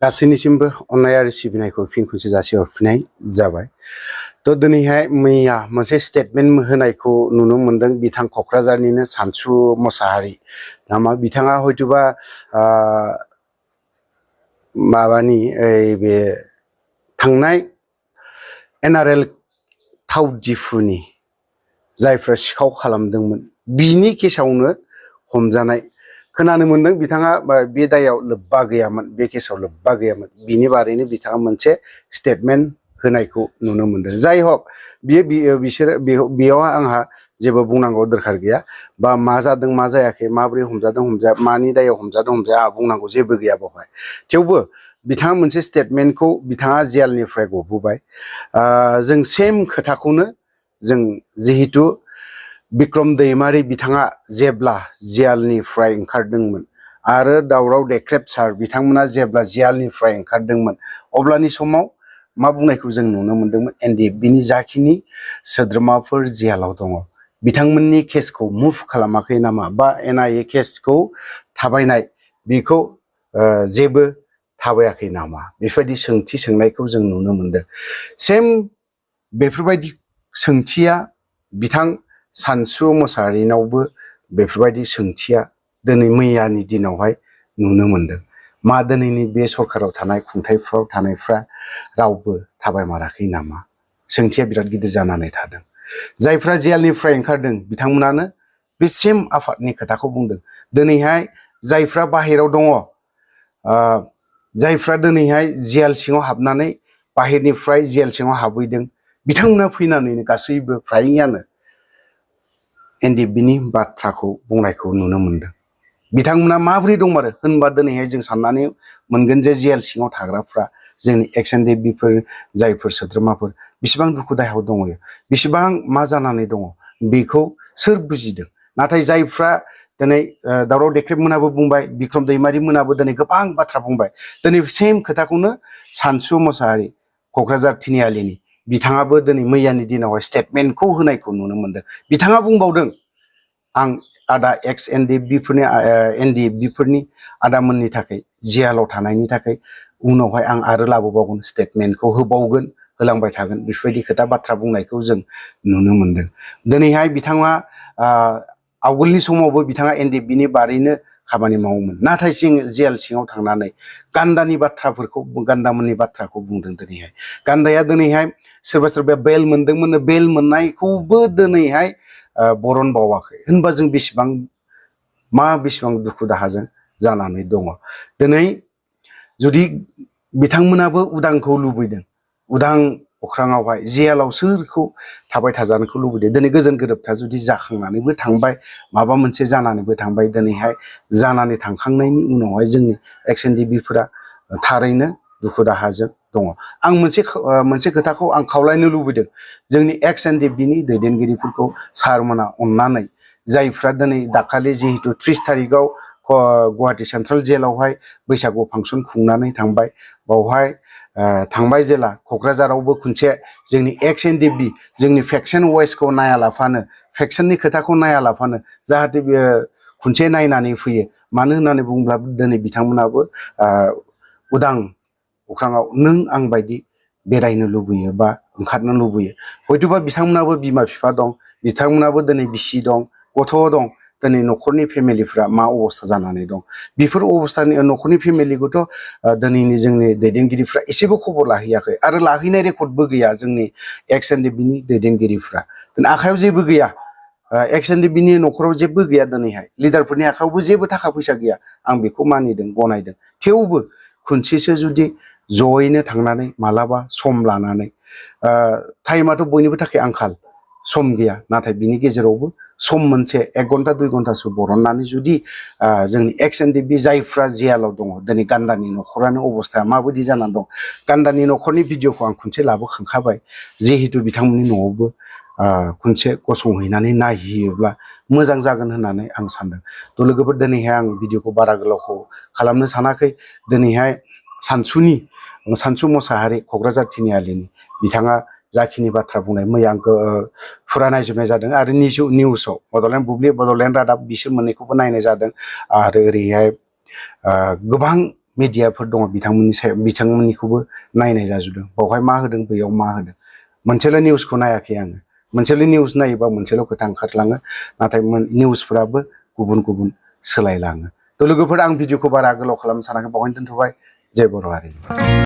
गासैनिसिमबो अननाय आरो सिबिनायखौ फिन खनसे जासिहरफिननाय जाबाय। तो दिनैहाय मैया मोनसे स्टेटमेन्ट होनायखौ नुनो मोनदों बिथां क'क्राझारनिनो सानसु मोसाहारि नामा बिथाङा हयतोबा माबानि बे थांनाय एनआरएल थाव दिफुनि जायफ्रा सिखाव खालामदोंमोन बिनि केसावनो हमजानाय खोनानो मोनदों बिथाङा बे दायाव लोब्बा गैयामोन, बे केसाव लोब्बा गैयामोन, बिनि बारैनो बिथाङा मोनसे स्टेटमेन्ट होनायखौ नुनो मोनदों। जाय हक बेयाव आंहा जेबो बुंनांगौ दरखार गैया बा मा जादों मा जायाखै माबोरै हमजादों हमजाया मानि दायाव हमजादों हमजाया आंहा बुंनांगौ जेबो गैया बेवहाय। थेवबो बिथाङा मोनसे स्टेटमेन्टखौ बिथाङा जेलनिफ्राय गबोबाय। जों सेम खोथाखौनो जों जिहेतु बिक्रम दैमारि बिथाङा जेब्ला जेलनिफ्राय ओंखारदोंमोन आरो दावराव देख्रेब सार बिथांमोना जेब्ला जेलनिफ्राय ओंखारदोंमोन अब्लानि समाव मा बुंनायखौ जों नुनो मोनदोंमोन, एनडिएफबिनि जाखिनि सोद्रोमाफोर जेलाव दङ बिथांमोननि केसखौ मुभ खालामाखै नामा बा एनआइए केसखौ थाबायनाय बेखौ जेबो थाबायाखै नामा बेफोरबायदि सोंथि सोंनायखौ जों नुनो मोनदों। सेम बेफोरबायदि सोंथिया बिथां सानसु मोसाहारिनावबो बेफोरबायदि सोंथिया दिनै मैयानि दिनावहाय नुनो मोनदों। मा दिनैनि बे सरकाराव थानाय खुंथायफ्राव थानायफ्रा रावबो थाबायमाराखै नामा सोंथिया बिराद गिदिर जानानै थादों। जायफ्रा जेलनिफ्राय ओंखारदों बिथांमोनानो बे सेम आफादनि खोथाखौ बुंदों। दिनैहाय जायफ्रा बाहेराव दङ, जायफ्रा दिनैहाय जेल सिङाव हाबनानै बाहेरनिफ्राय जेल सिङाव हाबहैदों बिथांमोना फैनानैनो गासैबो फ्रायानो एनडिएफबिनि बाथ्राखौ बुंनायखौ नुनो मोनदों। बिथांमोना माबोरै दंमारो होनबा दिनैहाय जों साननानै मोनगोन जे जेल सिङाव थाग्राफ्रा जोंनि एक्स एनडिएफबिफोर जायफोर सोद्रोमाफोर बेसेबां दुखु दाहायाव दङ, बेसेबां मा जानानै दङ बेखौ सोर बुजिदों। नाथाय जायफ्रा दिनै दावराव देख्रेब मोनाबो बुंबाय, बिक्रम दैमारि मोनाबो दिनै गोबां बाथ्रा बुंबाय। दिनै सेम खोथाखौनो सानसु मोसाहारि क'क्राझार तिनिआलिनि बिथाङाबो दिनै मैयानि दिनावहाय स्टेटमेन्टखौ होनायखौ नुनो मोनदों। बिथाङा बुंबावदों आं आदा एक्स एनडिएफबिफोरनि आदामोननि थाखाय जेलाव थानायनि थाखाय उनावहाय आं आरो लाबोबावगोन, स्टेटमेन्टखौ होबावगोन, होलांबाय थागोन बेफोरबायदि खोथा बाथ्रा बुंनायखौ जों नुनो मोनदों। दिनैहाय बिथाङा आवगोलनि समावबो बिथाङा एनडिएफबिनि बारैनो खामानि मावोमोन, नाथाय जों जेल सिङाव थांनानै गान्दानि बाथ्राफोरखौ गान्दामोननि बाथ्राखौ बुंदों। दिनैहाय गान्दाया दिनैहाय सोरबा सोरबा बेल मोनदोंमोन, बेल मोननायखौबो दिनैहाय बरन बावाखै होनबा जों बेसेबां दुखु दाहाजों जानानै दङ। दिनै जुदि बिथांमोनाबो उदांखौ लुबैदों, उदां अख्राङावहाय जेलाव सोरखौ थाबाय थाजानोखौ लुबैदों। दिनै गोजोन गोरोबथा जुदि जाखांनानैबो थांबाय, माबा मोनसे जानानैबो थांबाय, दिनैहाय जानानै थांखांनायनि उनावहाय जोंनि एक्स एनडिएफबिफोरा थारैनो दुखु दाहाजों दङ। आं मोनसे खोथाखौ आं खावलायनो लुबैदों जोंनि एक्स एनडिएफबिनि दैदेनगिरिफोरखौ, सारमोना अननानै जायफ्रा दिनै दाखालि जिहेतु 30 तारिखआव गुवाहाटि सेन्ट्रेल जेलावहाय बैसागु फांसन खुंनानै थांबाय, बावहाय थांबाय जेला क'क्राझारावबो खनसे जोंनि एक्स एनडिएफबि जोंनि फेक्सन वाइसखौ नायालाफानो, फेक्सननि खोथाखौ नायालाफानो जाहाथे बेयो खनसे नायनानै फैयो। मानो होननानै बुङोब्ला दिनै बिथांमोनाबो उदां अख्राङाव नों आं बायदि बेरायनो लुबैयो बा ओंखारनो लुबैयो। हयतोबा बिथांमोनाबो बिमा बिफा दं, बिथांमोनाबो दिनै बिसि दं, गथ' दं। दिनै न'खरनि फेमिलिफ्रा मा अबस्था जानानै दं बेफोर अबस्थानि न'खरनि फेमिलिखौथ' दिनैनि जोंनि दैदेनगिरिफ्रा एसेबो खबर लाहैयाखै आरो लाहैनाय रेकर्डबो गैया। जोंनि एक्स एनडिएफबिनि दैदेनगिरिफ्रा आखायाव जेबो गैया, एक्स एनडिएफबिनि न'खराव जेबो गैया, दिनैहाय लिडारफोरनि आखायावबो जेबो थाखा फैसा गैया। आं बेखौ मानिदों, गनायदों। थेवबो खनसेसो जुदि जयैनो थांनानै मालाबा सम लानानै, टाइमाथ' बयनिबो थाखाय आंखाल, सम गैया, नाथाय बिनि गेजेरावबो सम मोनसे 1 घन्टा 2 घन्टासो बरननानै जुदि जोंनि एक्स एनडिएफबि जायफ्रा जेलाव दङ, दिनै गान्दानि न'खरानो अबस्थाया माबायदि जानानै दं। गान्दानि न'खरनि भिडिअखौ आं खनसे लाबोखांखाबाय, जिहेतु बिथांमोननि न'आवबो खनसे गसंहैनानै नायहैयोब्ला मोजां जागोन होननानै आं सानदों। थ' लोगोफोर दिनैहाय आं भिडिअखौ बारा गोलावखौ खालामनो सानाखै। दिनैहाय सानसु मोसाहारि क'क्राझार तिनिआलिनि बिथाङा जाखिनि बाथ्रा बुंनाय मैया आंखौ फुरा नायजोबनाय जादों आरो निउसाव बड'लेण्ड बुब्लि, बड'लेण्ड रादाब बिसोर मोननैखौबो नायनाय जादों। आरो ओरैहाय गोबां मिडियाफोर दङ बिथांमोननिखौबो नायनाय जाजोबदों। बावहाय मा होदों बैयाव मा होदों। मोनसेल' निउसखौ नायाखै आङो। मोनसेल' निउस नायोबा मोनसेल' खोथा ओंखारलाङो, नाथाय निउसफ्राबो गुबुन गुबुन सोलायलाङो। थ' लोगोफोर, आं भिडिअखौ बारा गोलाव खालामनो सानाखै, बावहायनो दोनथ'बाय। जय बर' हारि।